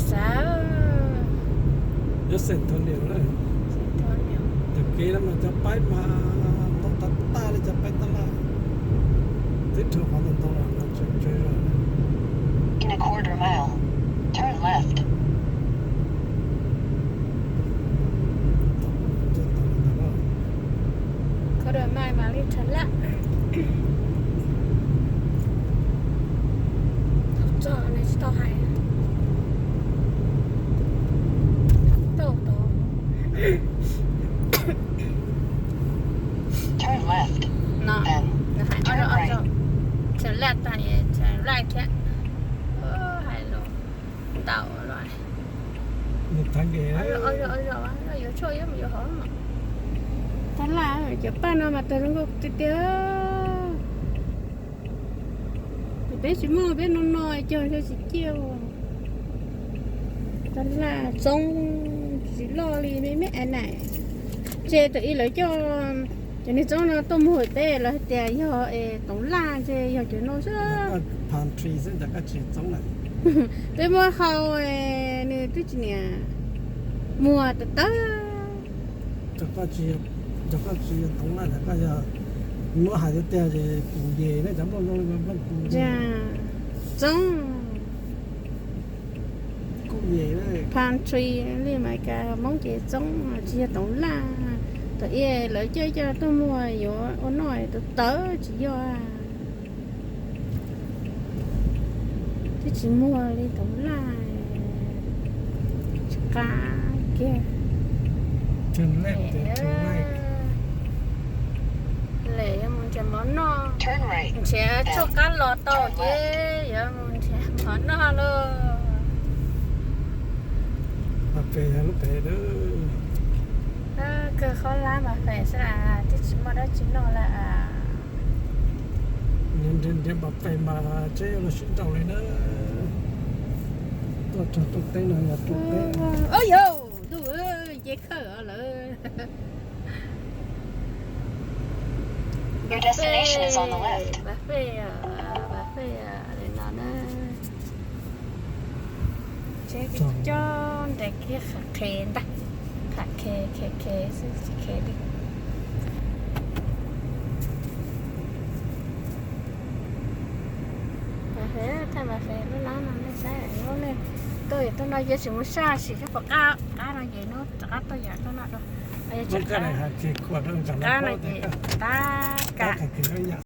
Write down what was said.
Xav. Nyob San Antonio na. Tus kev no mas cov paib mas ntau tag tag li cov paib tab laj. Twb rau qhov ntau ntau los no tseem tsawg zog. In a quarter mile, turn left. Quarter mile mas li turn left. Txog nws tsis tau hais. Tau tau. Turn left. No, then nws hais turn right. Turn left tag, turn right thiab. Hais los ntau los. Nws thab nkev. Yuav tshuaj yuav mus yuav hov. Tab laj cov paj no mas tag zoo nkauj tiag tiag. Ces peb tsis muaj peb no no cog tsis ciaj. Tab laj txoob tsis loj li me me es na. Ces tam ib lawv coj cov niag txoob no tuaj muag peb lawv hais tias yog es toov laj ces yog cov no xwb. Peb muab hau nws twb tsis niam muag tawv tawv. Cov koj tsis yog toov laj, cov koj yog muab hais tiag tiag ces kuv yes ne, cov nplooj zoo li nplooj kuv. Txoob. Kuv yes. Palm tree li Meskas Hmoob ces txoob tsis yog toov laj. Thaum ub lawv coj coj tuaj muag yuav ua noj tawv tawv tsis yog. Twb tsis muag li toov laj. Tsis qab kiag. Lem yuav mus nrhiav mov noj. Nrhiav tshuaj qab los tau ces yuav mus nrhiav mov noj lauj. Kawg khaub hlab mas fem xwb las, twb tsis muaj dab tsi noj lawm. Nrhiav npam fem mas tsev los sib nraus li na. Tuaj txog rooj teb no yog rooj teb. Yog ntuj, nce khawb lawm. Your destination is on the left. Npam fem, npam fem li no na. Tsev coj nres kiag qhe ntag, qhe qhe qhe xwb tsis qhe li. Npam fem, thaj npam fem lub lab no nej saib, hnub nej tuaj yam tuaj no yeej tsis mus saj sim sab pom qab, qab no ces hnub rov qab tuaj yam tuaj no rau. Qab no ces tab kab.